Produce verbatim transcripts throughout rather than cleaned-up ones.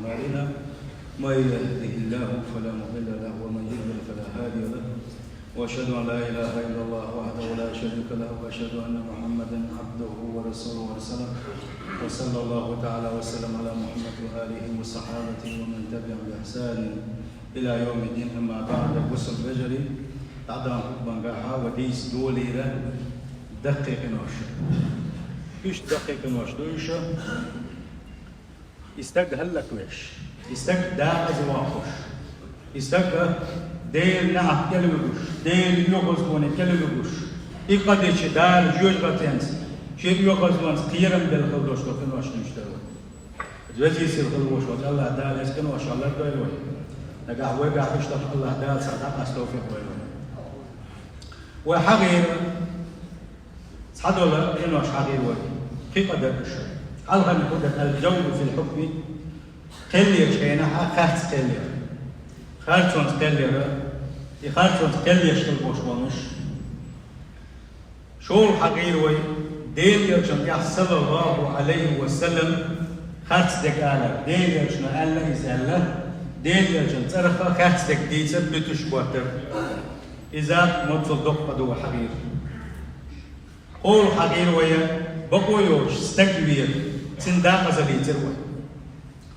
أعمالنا. من يهده الله فلا مضل له ومن يضلل فلا هادي له. وأشهد أن لا إله إلا الله وحده لا شريك له وأشهد أن محمدا عبده ورسوله وسلم. وصلى الله تعالى وسلم على محمد وآله وصحابته ومن تبعهم بإحسان إلى يوم الدين. أما بعد. Бусалба вежарий, дӀадаханчу хутбангахь вай дийца долийра даккхий къинош. Иштта даккхий къинош ду уьш. И стаг хӀаллаквеш, и стаг декъаза воккхуш, и стаг Делан неӀалт кӀелвуьгуш, Делан оьгӀазлоне кӀелвуьгуш, и къа дича Дала жоьжахатенца, шен оьгӀазлонца кхерам белла хила долуш долу къинош ду уьш дара вай. Веза-сийлахь хила волуш волчу АллахӀ Дала оцу къиношах лардойла вай. Нагахь вайгахь иштта АллахӀ Дала цхьа дӀакъаста товфикъ лойла вай. Вай хьахийра, цхьадолу къинош хьахийра вай. Кхин къа дара уьш. Хьалхарниг хӀун дара: الجور في الحكم, кхел ечу хенахь харц кхел яр. Харцонца кхел яр, и харцонца кхел еш хила болуш болуш. ШолгӀа хьахийра вай Делан Элчанна тӀехь, саллаллаху Ӏалайхи ва саллам, харц дерг алар. Делан Элчано аьлла, иза аьлла, Делан Элчанан цӀарах харц дерг дийцар, буьтуш хӀоттар. Иза моццул доккха къа ду вай хьахийра. КхоалгӀа хьахийра вай бакъо йоцуш стаг вер, цуьнан декъазалла йийцира вай.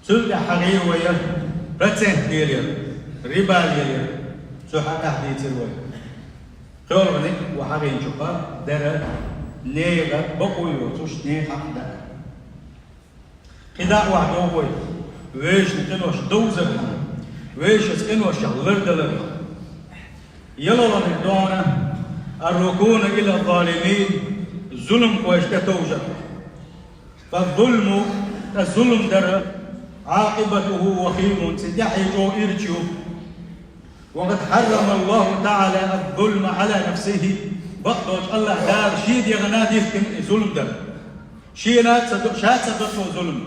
Цул тӀаьхьа хьахийра вай процент лелор, риба лелор, цу хьокъехь дийцира вай. КхоалгӀаниг вай хьахийначух дара нехан бакъо йоцуш нехан хьакъ даар. КхидӀа а охьадогӀу вай вешан къинош довзархьама, вешан къиношех лардалархьама. ЯлхолгӀаниг ду хьуна: الركون إلى الظالمين, зуламхошна тӀетовжар. فالظلم, ткъа зулам дар, عاقبته وخيم, цуьнан тӀаьхье чӀогӀа ирча ю. وقد حرم الله تعالى الظلم على نفسه, бакъдолчу АллахӀ Дала шен дегӀана дихкина и зулам дар. Шена а ца до, ша а ца до цо зулам.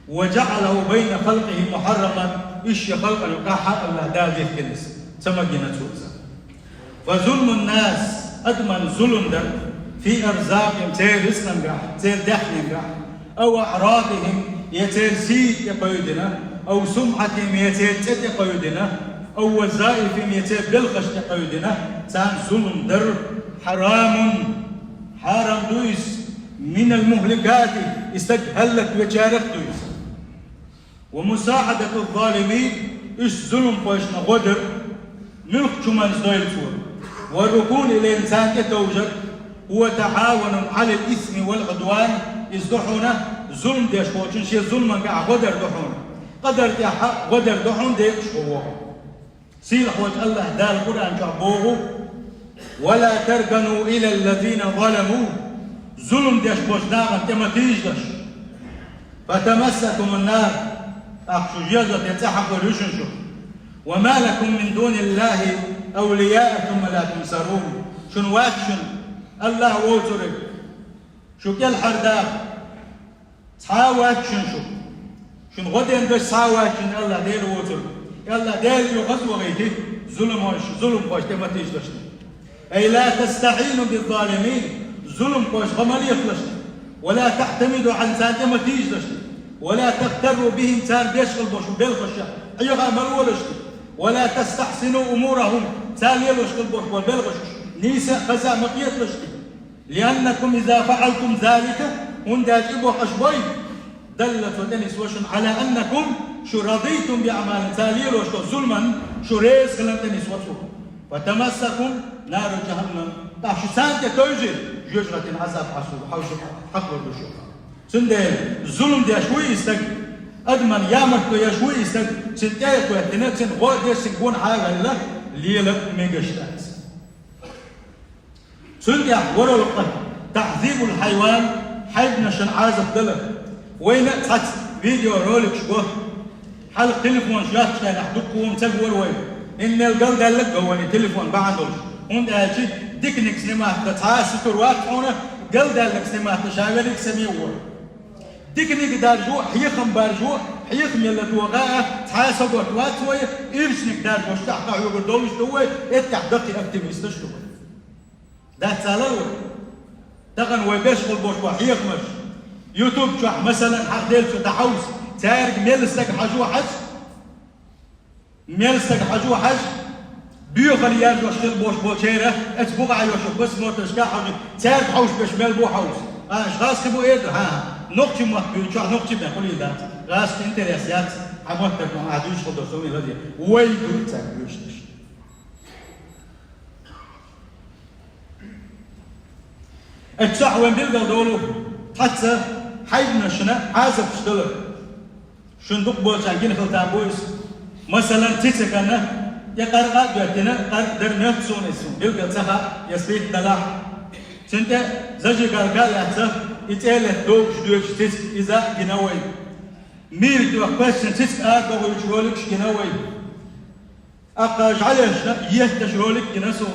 وجعله بين خلقه محرما, уьш шен халкъана юкъахь АллахӀ Дала дихкина иза, ца магийна цо иза. فظلم الناس, адаман зулам дар, في أرزاقهم, церан рицкъангахь, церан даьхнингахь, أو أعراضهم, я церан сий тӀекховдийна, أو سمعتهم, я церан цӀе тӀекховдийна, أو وظائفهم, я церан белхаш тӀекховдийна, царна зулам дар, حرام, хьарам ду иза, من المهلكات, и стаг хӀаллаквечарах ду иза. ومساعدة الظالمين, уьш зуламхошна гӀо дар, муьлххачу хӀуманца дойла цо. والركون إليهم, царна тӀетовжар, هو تعاون على الإثم والعدوان, иза ду хьуна зулам деш волчун шен зуламангахь гӀо дар ду хьуна. Къа дар тӀехь гӀо дар ду хьуна декъашхо воху. Сийлахьчу АллахӀ Дала Къуръан чохь боху: ولا تركنوا إلى الذين ظلموا, зулам деш болчу нахана тӀе ма тийжалаш. فتمسكم النار, тӀаккха шу жоьжахатин цӀе хьакхор ю шуна шу. وما لكم من دون الله أولياء ثم لا تنصرون. Шуна вац шуна АллахӀ воцург, шу кӀелхьардаха. Цхьа а вац шуна шу. Шуна гӀо ден даш цхьа а вац шуна АллахӀ Дела воцург. АллахӀ Дела оьгӀазвахийти, зуламхош, зуламхошна тӀе ма тийжалаш. أي لا تستعينوا بالظالمين, зуламхошна гӀо ма лехалаш. ولا تعتمدوا عليهم, царна тӀе ма тийжалаш. ولا تغتروا بهم, цара деш хила болчу белхашах Ӏеха ма лолаш. ولا تستحسنوا أمورهم, цара лелош хила болуш болу белхаш нийса а, хаза а ма кхеталаш. لأنكم إذا فعلتم ذلك, хӀунда аьлча и боху аша бой, دل, цо тӀенисво шуна, على أنكم, шу رضيتم بأعمالهم, цара лелош долу зуламан шу реза хиларна тӀенисво цо. فتمسكم نار جهنم, тӀаккха шу царна тӀе тевжира, жоьжахатин Ӏазап хьасу, хьовсур, хьакхор ду шу. Цундела зулам деш вуй и стаг, адаман ямартло еш вуй и стаг, цуьнан тӀе а хӀоьттина, цуьнан гӀо а деш, цуьнан гонахьа а ваьлла, лела мегаш дац. Цул тӀаьхьа ворхӀалгӀа къа, تعذيب الحيوان, хьайбанашна Ӏазап далар. Вайна а цхьацца видеороликаш го. Хьалха телефонаш йоцчу хенахь дуккха хӀума ца гора вай. Ӏин мел галдаьлларг а го вайн телефон бахьана долуш. ХӀунда аьлча диканиг снимать дан цхьа а сутур вац хьуна, галдаьлларг снимать дан ша верриг а сема вора. Диканиг даржо, хьехам баржо, хьехам елла тоха а цхьа а саготта вац вай, ирчаниг даржош тӀехь къахьоьгур долуш ду вай, эттехь даккхий оптимисташ ду вай. Дац ала вай? Тахана вай беш хила болуш бу хьехамаш. YouTube чохь, масалан, хьахделча дӀахьовса, Цаьрга мел стаг хьажа хьажа, мел стаг хьажа хьажа, боьхалла яржош хила болуш болчеран, оцу букъа йолчу посмотрашка хьажа, цаьрга хьовсуш берш мел бу хьовса. А, аша гӀазкхи бу эр ду? ХӀан-хӀа. Нохчийн мотт буьйцу, ахь нохчий бен хуьлийла дац. ГӀазкхи интерес яц, хьан маттах ма ахь дуьйцуш хила долуш ду, мила де. Вай дуьйцу цаьрга вуьйцуш. Оццахь вайн билгал долу, тхаьца хьайбанашна Ӏазапаш далар. Шуна дукха болчарна гина хила там бу иза. Масалан, цицигана, я къаркъа а доьттина, къаркъа дара моьтту суна иза, суна билгал ца хаьа, я слип далахь. Цуьнан тӀе зажигалка а лаьцна, и цӀе летта догуш доьдуш цициг, иза а гина вай. Мийра тоьхна кхоьссина цициг арадохуьйтуш роликаш гина вай. Аккха жӀаьлешна етташ ролик гина суна.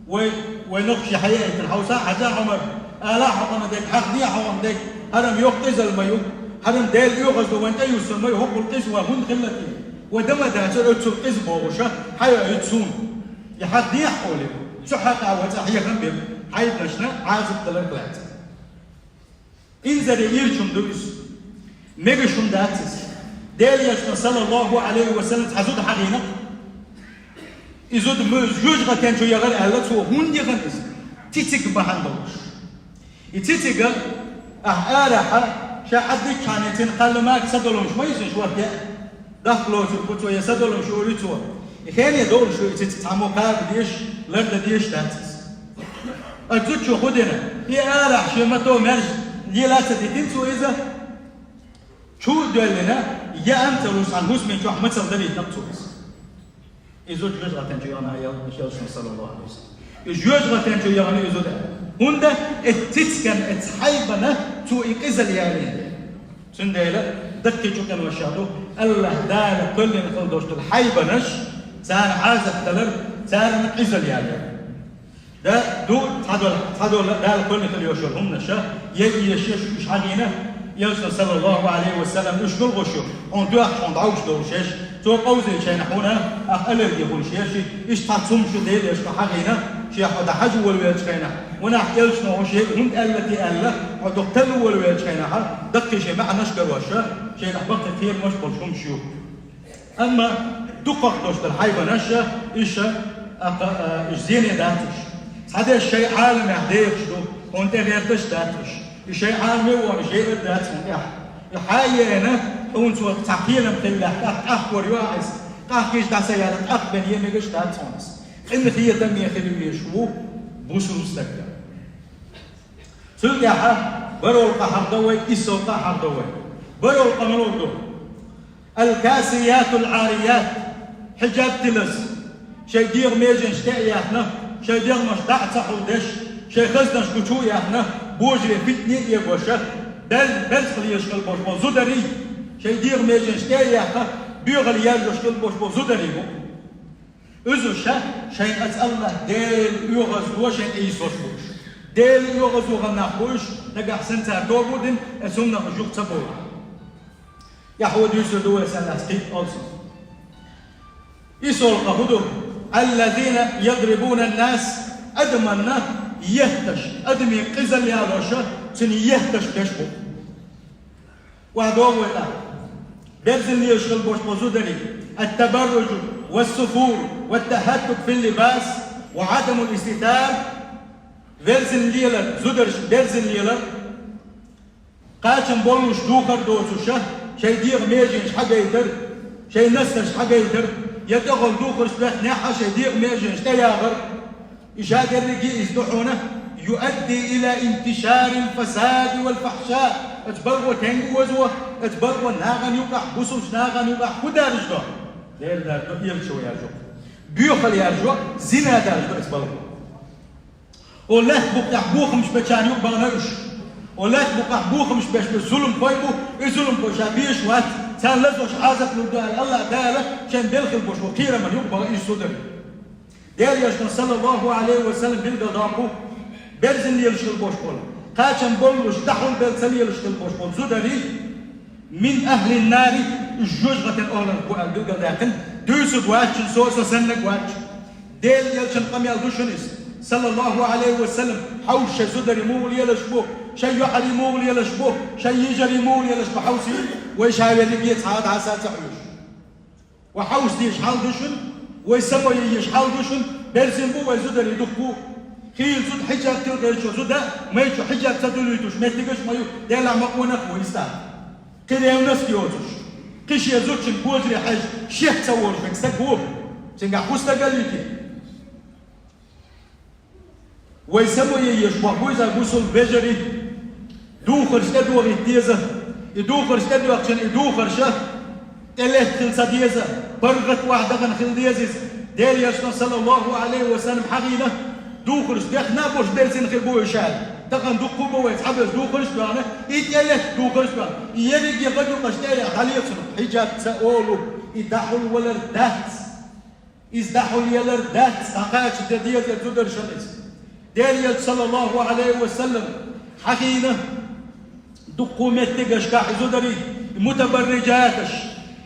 Вай, вай нохчий хьаяийтина хьовса а хьажа, Ӏумар, ала хьо гӀана дерг, хьахдехьа хьо гӀана дерг, хӀара-м йоккха къизалла ма ю, хӀара-м Дела оьгӀаз ду, вайн тӀеюссур ма ю, хӀокхул къиза ван хӀунда хилла те? Вай дан ма дацара оццул къиза бохуша, хьайоуьйту суна. И хьахдехьа олий, цу хьакъехь вай цӀа хьеха а бира, хьайбанашна Ӏазап даларх лаьцна. Инзаре ирчун ду иза. Мегаш хӀума дац иза. Делан Элчано, саллаллаху Ӏалайхи ва саллам, цхьа зуда хьахийна. И зуда ма-, жоьжахатен чу яхара аьлла цо, хӀунда яхана иза? Цициг бахьана долуш. И цициг, ахь арахьа, ша хьаддичхьана цуьнан кхалла мага садолуш ма иза шорта яа. Дахка лоцург ву цо, я садолуш ву цо. И хене долуш ю и цициг, цхьаммо кхаба дезаш, лардан дезаш дац иза. Ткъа зудчо хӀун дина? И арахь шен мато маьрша лела а ца дитина цо иза. Чу а доьллина, яа а ца луш, цхьана хӀусамийн чохь мацалла далийтина цо иза. И зуда жоьжахатен чу яхана аьлла Элчано, саллаллаху Ӏалайхи ва саллам. И жоьжахатен чу яхана и зуда. ХӀунда? Эцу цициган, эцу хьайбана цо и къизалла ялийна. Цундела даккхий чу къинош ду, АллахӀ Дала кхоьллина хила долуш долу хьайбанаш, царна Ӏазап далар, царна къизалла ялар. Да, ду, цхьадолу, цхьадолу Дала кхоьллина хила йолуш йолу хӀуманаш, я и еш, я шу уьш хьахийна, Элчано, саллаллаху Ӏалайхи ва саллам, уьш гулгӀуш ю, хьуна тоьхча хьуна дӀовш долуш еш, цо къовзийчхьайнахь хьуна, ахь аллергия хуьлуш еш, иштта цхьа цум шу Делан Элчано хьахийна, шен хьо дӀахьажа волавеллачхьайнахь, ванахь Элчано хьо шен хӀунда аьлла те аьлла, хьо дукха талла волавеллачхьайнахь, даккхий шен маьӀнаш карош, шайнахь баккхий кхерамаш болуш хӀумаш ю. Амма дукхах долуш долу хьайбанаш, иша, а, а, иша зене дац уьш. Цхьадерш шайн Ӏаламехь дехаш ду, хьуна тӀе гӀерташ дац уьш. И шайн Ӏаламе а вон, иша еар дац хьуна тӀехь. И хьа а еана, хьуна цо цхьа кхерам хиллехь, тӀаккха къахкор ю ахь иза. Къахкийча дӀа ца яра, къахбен е мегаш дац хьуна иза. Къинхетаме хила везаш ву бусулба стаг. Цул тӀаьхьа баролкъа хьахадо вай, иссолкъа хьахадо вай. Баролкъа мила ду? Аль-касиятуль-Ӏарият, хьиджаб тилаза, шайн дегӀан меженаш тӀе а яьхна, шайн дегӀмаш дӀа а ца хьулдеш, шайн хазанаш гучу а яьхна, божаре фитне а эгоша, бер-, берзах лелаш хила болуш болу зударий, шайн дегӀан меженаш тӀе а яьхна, боьхалла яржош хила болуш болу зударий бу. Иза ша шайн аса АллахӀ Дела оьгӀаз ло шайн Ӏийсош бу уьш. Дела оьгӀаз вахана нах бу уьш, нагахь санна цара тоба дина, аса хӀуманах уьш юха ца бовла. Яхьо дуьйцур ду вай санна аса кхин а олсун. ИссолгӀа хӀун ду? Аллазина ядрибуна нас, адаманна етташ, адамийн къизалла ялоша, цуьнан етташ деш бу. Ва догӀу вай тӀаккха. Берзина лелаш хила болуш болу зударий. Ат-табарруджу, вас-суфуру, ват-тахаттук фил-либас, ва Ӏадамул-иститар. Верзина лелар, зударш берзина лелар. Кхачам боллуш духар доцуша, шайн дегӀан меженаш хьагайтар, шайн настарш хьагайтар, я тӀехула духарш бехнехьа шайн дегӀан меженаш тӀеяхар. И ша дерриге иза ду хьуна, юадди иля интишарил фасади вал фахьша. Оцу балгӀо тенга озо, оцу балгӀо нахана юкъахь, бусулбачу нахана юкъахь хӀун даржадо? Дера даржадо, элчо яржо. Боьхалла яржо, зина даржадо оцу балгӀо. О лаьтта букъехь бохамаш бечарна юкъа бахана уьш. О лаьтта букъехь бохамаш беш берш зуламхой бу, и зуламхой ша безаш вац, царна лазош Ӏазап лур ду аьлла, АллахӀ Дала шен белхал беш бу кхераман юкъа баха иза зударий. Делан Элчано, саллаллаху Ӏалайхи ва саллам, билгалдоккху, берзина лелаш хила болуш болу, кхачам боллуш, дӀахьулбелла ца лелаш хила болуш болу зударий, мин ахьлин-нари, уьш жоьжахатин охӀланах бу аьлла билгалдаьккхина, дуьйцург вац шуна со, со саннарг вац. Делан Элчан къамел ду шуна иза, саллаллаху Ӏалайхи ва саллам, хьовса шайн зударий муха лелаш бу, шайн йоӀарий муха лелаш бу, шайн йижарий муха лелаш бу хьовсийла. Вай ша верриге цхьа а дӀаса ца хьоьжуш. Вай хьовса дезаш хьал ду шуна, вай самаяйеш хьал ду шуна, берзина бу вай зударий дуккха а. Хийла зуда хьиджаб тилкъеллача зуда, майчу хьиджаб ца дуьлуьйтуш меттигаш ма ю, Делахь ма къонах ву из тӀаккха. Кхин ревность йоцуш, кхин шен зудчун божаре хьежа, шех ца волуш верг стаг ву, цуьнгахь хӀун стаг а ю те? Вай самаяйеш боху буйза бусул вежарий, духарш тӀедохийта деза, и духарш тӀедоьхкича, и духарша тӀелетта хила ца деза, паргӀат охьадахана хила деза иза. Делан Элчано, саллаллаху Ӏалайхи ва саллам, хьахийна, духарш дехна а болуш берзина хир бу уьш аьлла. Тахана дуккха а бу вай цхьаберш духарш а доьхна, и тӀелетта духарш а доьхна, и ерриге гӀадукъаш тӀе а яхьа, хьалецунах хьиджаб ца олу, и дӀахьулвалар дац. Иза дӀахьулъялар дац, дӀакхача де деза зударшна иза. Делан Элча, саллаллаху Ӏалайхи ва саллам, хьахийна дуккха а меттигашкахь и зударий, и мутабарриджаташ,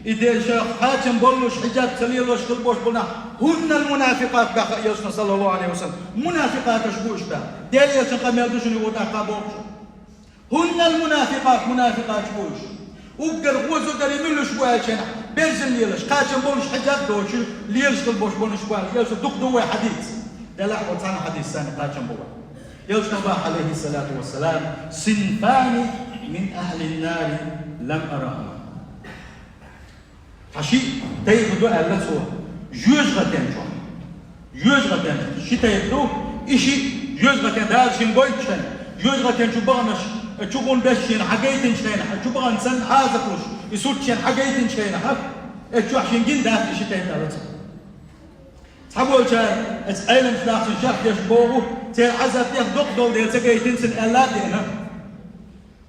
и дерша кхачам боллуш, хьиджаб ца лелош хила болуш болу нах, хӀуннал мунафикъат баьхна Элчано, саллаллаху Ӏалайхи ва саллам, мунафикъаташ бу уьш баьхна. Делан Элчан къамел ду шуна юха тӀаккха бохуш. ХӀуннал мунафикъат, мунафикъаташ бу уьш. Уггар гӀо зударий муьлш бу аьлча, берзина лелаш, кхачам болуш хьиджаб доцуш, лелаш хила болуш болуш бу аьлла, Элчано дукха ду вай хьадис. Делахь вай цхьана хьадис санна кхачам бу вай. Элчано боху, Ӏалайхи салату ва салам: «Синфани мин ахьлин нари лам арахума». Хьан шиъ тайпа ду аьлла цо, жоьжахатен чохь. Жоьжахатен ши тайпа ду, и шиъ жоьжахатен Дала шен гойтучу хенахь, жоьжахатен чу баханаш, э, чу гӀун беш шена хьан гайтинчу хенахь, чу бахана санна Ӏазап луш, и сурт шена хьан гайтинчу хенахь, э, чохь шен гина дац и ши тайпа аьлла цо. Цхьаболчара, эцу Ӏеламчу нахана шарх деш боху, церан Ӏазап тӀех доккха долу дела ца гайтина цуьнан аьлла а деана.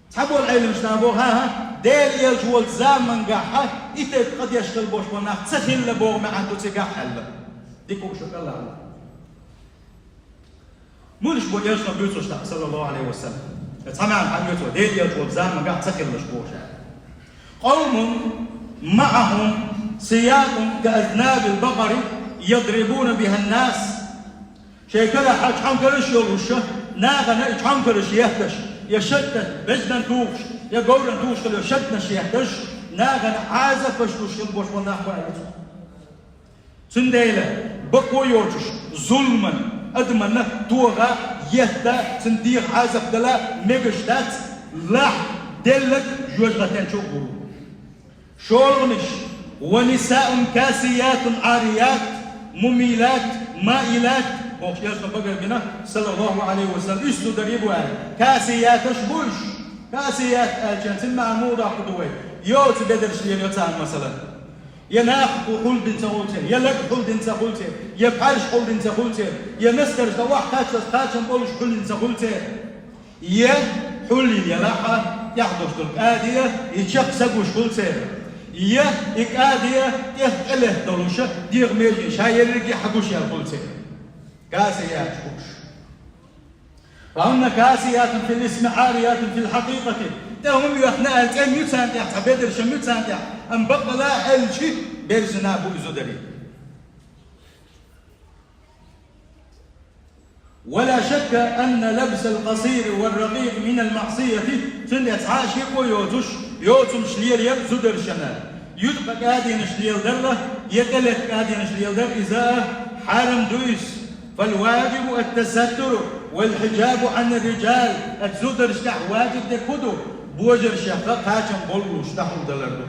Цхьаболу Ӏеламчу наха боху, хӀан-хӀа, Делан Элча волчу замангахь и тайпа къа деш хила болуш болу нах ца хилла боху маьӀна ду цигахь аьлла. Дика ву шу кӀалхьа. Муьлш бу Элчано буьйцуш тӀаккха, саллаллаху Ӏалайхи ва саллам? Цхьа маьӀна хьан оьцу, Делан Элча волчу замангахь ца хилалаш бохуш аьлла. «Къавмун маӀахум сиятун ка азнабил бакъари ядрибуна бихӀан нас». Шайн карахь чхьамкарш йолуш, нахана и чхьамкарш етташ, я шадда, беждан тухуш, я говран тухуш хила шадданаш етташ, нахана Ӏазапаш луш хила болуш болу нах бу аьлла цо. Цундела бакъо йоцуш, зулман, адамана тоха, етта, цуьнан дегӀан Ӏазап дала мегаш дац, лахь деллаг жоьжахатен чу а гӀур ву. ШолгӀанаш: «Ва нисаун касиятун Ӏарият, мумилат, маилат», бохуш, Элчано багарбина, саллаллаху Ӏалайхи ва саллам, уьш зударий бу аьлла. Касияташ бу уьш. Касият аьлча, цуьнан маьӀна муха доккхур ду вай? Йоцу бедарш лелайо царна, масала. Я нах хьулдина ца хуьлу церан, я лаг хьулдина ца хуьлу церан, я пхьаьрш хьулдина ца хуьлу церан, я настарш дан охьакхаччалц кхачам болуш хьулдина ца хуьлу церан. Я хьулйина ялахь а, тӀехь долуш долу кӀади а, и чекх са гуш хуьлу церан. Я и кӀади а тӀех тӀелетта долуш, дегӀан меже ша ерриге хьагуш яьлла хуьлу церан. Касияташ бу уьш. «Фа хӀунна касиятун фил исми, Ӏариятун фил хьакъикъати». ТӀе хӀума йоьхна аьлла, цӀена ю царна тӀехь, цхьа бедарш ю царна тӀехь, амма баккъала аьлча, берзина бу и зударий. «Ва ла шакка анна лабсал къасири вар ракъикъи минал маӀсияти», цундела цхьа а шеко йоцуш, йоцурш лелаяр зударшна. Юьзкъа кӀадинаш леладар а, я тӀелетта кӀадинаш леладар иза а хьарам ду иза. «Фал ваджибу ат-тасаттуру вал хьиджабу Ӏанир риджал», оцу зударшна тӀехь ваджиб дерг хӀун ду? Божаршех кхачам боллуш дӀахьулдалар ду.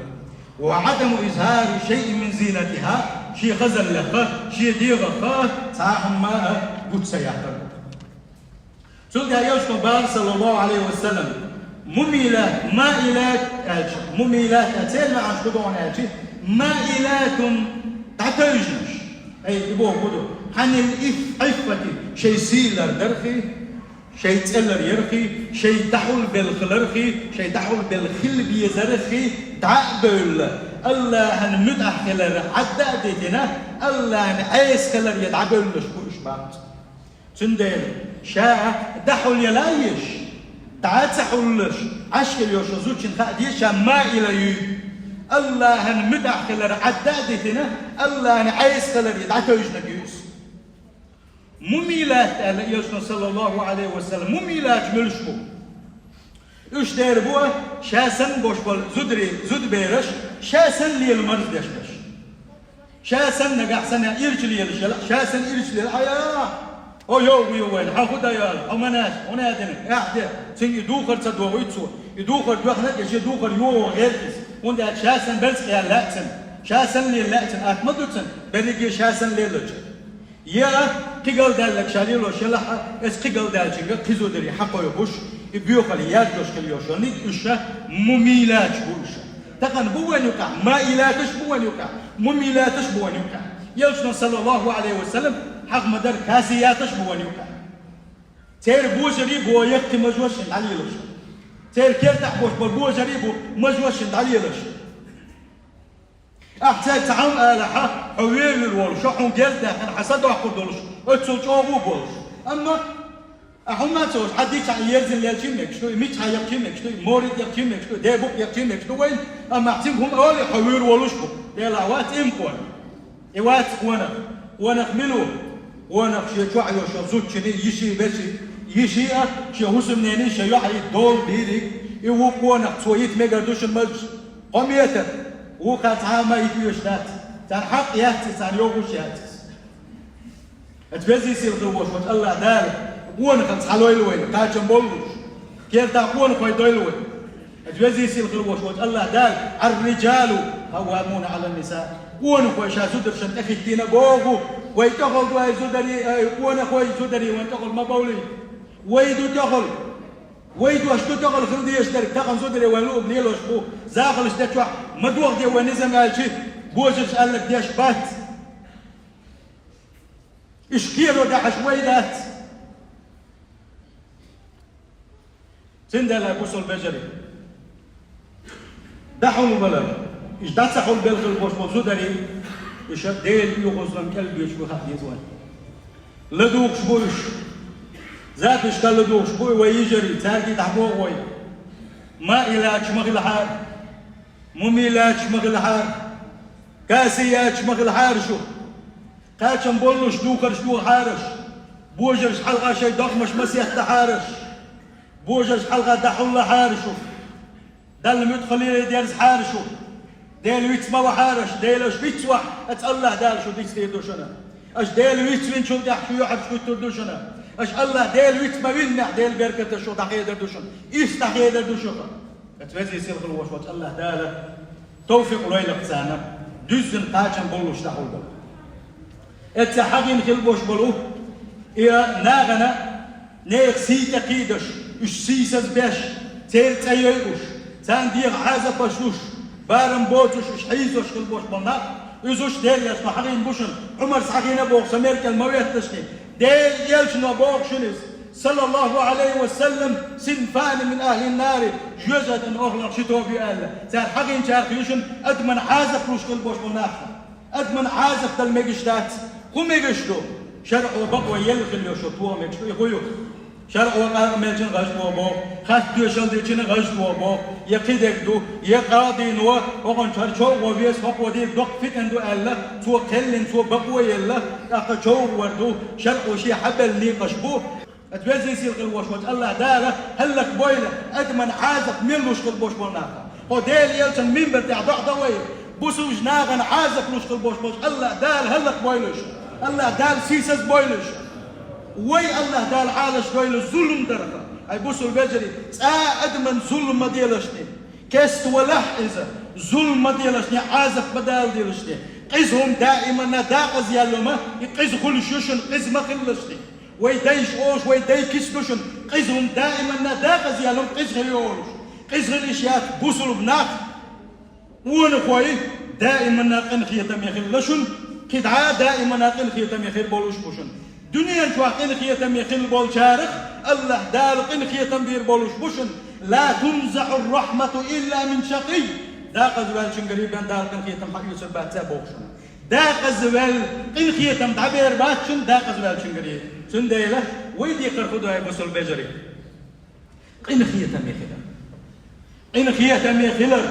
«Ва Ӏадаму изхӀари шайъин мин зинатихӀа», шен хазаллех а, шен дегӀах а цхьа а хӀума а гучу ца яхар. Цундела Элчано боху, саллаллаху Ӏалайхи ва саллам, мумилат, маилат аьлча, мумилат аьлча, церан маьӀнаш хӀун ду аьлча, маилатун, дӀатевжинарш. Ай, и боху хӀун ду? Хьанил иф-, иффати, шайн сий лардар хи, шайн цӀе ларъяр хи, шайн дӀахьулбелла хилар хи, шайн дӀахьулбелла хила безар хи, дӀа а бевлла, АллахӀан муьтӀахь хилар Ӏадда а дитина, АллахӀан Ӏеса хилар я дӀабевллаш бу уьш баккха. Цундела ша дӀахьулъяла а езаш, дӀа а ца хьуллуш, Ӏаш хила йолчу зудчун хаа деза ша маила юй. АллахӀан муьтӀахь хилар Ӏадда а дитина, АллахӀан Ӏеса хилар я дӀатевжинарг ю иза. Мумилат аьлла Элчано, саллаллаху Ӏалайхи ва саллам, мумилаташ муьлш бу? Уьш дера бу, ша санна бош болу зударий, зудабераш, ша санна лела марздеш берш. Ша санна нагахь санна ирча лелаш яла, ша санна ирча лела хьаяхьа. О, йовгӀа ю вайна, хьан хӀу дан яла, хьо ма наьш, хьо наьдина, ахь де. Цуьнга и духар ца догӀуьйту цо. И духар доьхна, и шен духар йогӀу гӀерта иза. ХӀунда аьлча ша санна белза кхиялла лаьа цунна. Ша санна лела лаьа цунна, атта ма ду цунна, берриге ша санна лелача. Я кхин галдаьлларг ша лелош елахь, эцу кхин галдаьллачуьнга кхин зударий хьакхойкхуш, и боьхалла яздеш хила йолуш йолу ниг уьш ша мумилаташ бу уьш. Тахана бу вайн юкъахь, маилаташ бу вайн юкъахь, мумилаташ бу вайн юкъахь. Элчано, саллаллаху Ӏалайхи ва саллам, хьаха ма-дарра касияташ бу вайн юкъахь. Церан божарий бу яккхий мажош шина дӀалелаш. Церан кертахь бош болу божарий бу мажош шина дӀалелаш. Ахь цаьрга цхьа хӀума алахьа, хьо вевлур волуш, хьуна герз даьккхина, хьан са доккхур долуш, оццул чӀогӀа а болуш. Амма ахь хӀума ца олуш, хьан дичахь ерзина лелчий мегаш ду, мичахь яхчий мегаш ду, морид яхчий мегаш ду, дебукъ яхчий мегаш ду вайн, амма ахь цуьнга хӀума олий, хьо вуьйр волуш бу. Делахь вац иман къонах. И вац къонах. Къонах мила ву? Къонах шен чохь йолчу зудчунний, йиший, веший, йиший а, шен хӀусамнений, шен йоьхьий долу бийриг. И ву къонах, цо йита мегар ду шуна мажаш. Кхо метр. Вукхара цхьа а ма йита везаш дац. Царна хьакъ яц иза, царна йогӀуш яц иза. Аса везий сийлахь хила волуш волчу АллахӀ Дала къонахалц хьалойла вайна, кхачам боллуш. Кертахь къонахой дойла вай. Аса везий сийлахь хила волуш волчу АллахӀ Дала: «Ар-риджалу къаввамуна Ӏалан-нисаъ». Къонахой ша зударшна тӀехӀиттийна боху. Вай тӀехула ду, ай зударий, ай къонахой, зударий вайн тӀехула ма бовлий. Вай ду тӀехула. Вай дош ду тӀехула хила дезаш дерг, тахана зударий вайн луъург лелош бу. Захалш де чохь ма дохде вай низам аьлчи, божарш аьлларг деш бац. Уьш кхеро дахьаш вай дац. Цундела, бусалба вежарий, дӀахьулбалар, уьш дӀа ца хьулбелла хила болуш болу зударий, уьш Делан оьгӀазлонан кӀел боьдуш бу хаа деза вайн. ЛадугӀуш бу уьш. Запискашка ладугӀуш бу вай йижарий, цаьрга дӀабоху вай. Маилаташ ма хилахьара, мумилаташ ма хилахьара, касияташ ма хилахьара шу. Кхачам боллуш духарш дохахьара аш. Божаршна хьалха шайн догӀмаш ма сеттахьара аш. Божаршна хьалха дӀахьуллахьара шу. Далла муьтӀахь хиларе дерзахьара шу. Дела виц ма вахьара аш, Дела аша вицвахь, аса АллахӀ Дала шу дицдийр ду шуна. Аша Дела вицвинчул тӀаьхьа шу юьхьӀаьржа хӀуьттур ду шуна. Аша АллахӀ Дела виц ма виннехь, Делан беркаташ шу дӀахедар ду шуна. Иштта дӀахедар ду шуха. Аса везий сийлахь хила волуш волчу АллахӀ Дала тавфикъ лойла царна, дуьззина кхачам боллуш дӀахьулбала. Эцца хьагӀийна хила болуш болу и нахана нехан сий тӀекхийдаш, уьш сийсаз беш, церан цӀе йойуш, царна деха Ӏазапаш луш, барам боцуш, уьш хьийзош хила болуш болу нах, уьш Делан Элчано хьагӀийна бу шуна, Ӏумара хьагӀийна боху, сан мера кӀел ма ветталаш шуна. Делан Элчано боху шуна иза, саллаллаху Ӏалайхи ва саллам: «Синфани мин ахьлин-нари», жоьжахатин охӀланах ши тоба ю аьлла. Цара хьагӀийначарах ю шуна адамна Ӏазап луш хила болуш болу нах. Адамна Ӏазап дала мегаш дац. ХӀун мегаш ду? ШарӀо бакъо елла хила йолуш йолу тоба мегаш ду, и хӀун ю? ШарӀо къаркъа мелчун гӀаж тоба боху, хатта доьшалла дечун гӀаж тоба боху, я кхидерг ду, я къадино, хӀокхунчара човгӀо веза, хӀокхо дийр доккха фитна ду аьлла, цо кхеллина, цо бакъо елла, тӀаккха човгӀа вар ду, шарӀо шен хьабелла некъаш бу. Аса везий сийлахь хила волуш волчу АллахӀ Дала хӀаллакбойла адамна Ӏазап мел луш хила болуш болу нах. Хьо Делан Элчанан минбар тӀехь доӀа дан вай, бусалба нахана Ӏазап луш хила болуш болчу АллахӀ Дала хӀаллакбойла уьш. АллахӀ Дала сийсаз бойла уьш. Вай АллахӀ Дала Ӏалаш дойла зулам дарха. Ай бусалба вежарий, цкъа а адамна зулам ма делаш те. Кеста валахь иза, зулам ма делаш те, Ӏазап ма дала делаш те. Къиза хӀума даиманна декъаза яьлла ма, и къиза хуьлуш ю шуна, къиза ма хилалаш те. Вай дайша олуш, вай дай кица ду шуна, къиза хӀума даиманна декъаза яьлла ма, къиза хила йолуш. Къиза хила йиш яц бусалба нах, къонахой, даиманна къинхетаме хилла шуна, кхидӀа а даиманна къинхетаме хир болуш бу шуна. Дуьнен чохь къинхетаме хилла болчарах АллахӀ Дала къинхетам бийр болуш бу шуна. «Ла тунзаӀур-рахьмату илла мин шакъий». Декъаза ваьллачуьнгаре бен Дала къинхетам хьаоьцур бац боху шуна. Декъаза ваьлла, къинхетам дӀабер бац шуна декъаза ваьллачуьнгаре. Цундела вай декхар хӀун ду, ай бусалба вежарий? Къинхетаме хилар. Къинхетаме хилар.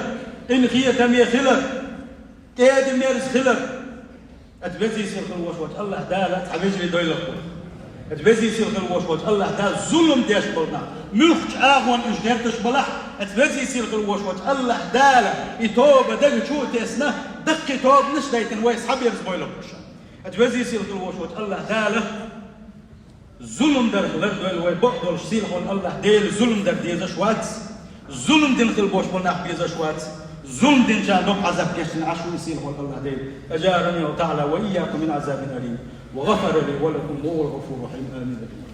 Къинхетаме хилар. КӀеда-мерза хилар. Аса везий сийлахь хила волуш волчу АллахӀ Дала цхьа вежарий дойла вайх. Эцу везий сийлахь хила волуш волчу АллахӀ Дала зулам деш болу нах, муьлххачу агӀонна уьш гӀерташ балахь, эцу везий сийлахь хила волуш волчу АллахӀ Дала и тоба дага чу а тесна, даккхий тобанаш а дайтина вай схьаберзабойла уьш. Эцу везий сийлахь хила волуш волчу АллахӀ Дала зулам дарх лардойла вай, бакъдолуш сийлахь волу АллахӀ Дела зулам дар дезаш вац, зулам дина хила болуш болу нах безаш вац, зулам динчарна доккха Ӏазап кечдина Ӏаш ву и сийлахь волу АллахӀ Дела. أجارني الله تعالى وإياكم من عذاب أليم، وغفر لي ولكم وهو الغفور الرحيم. آمين.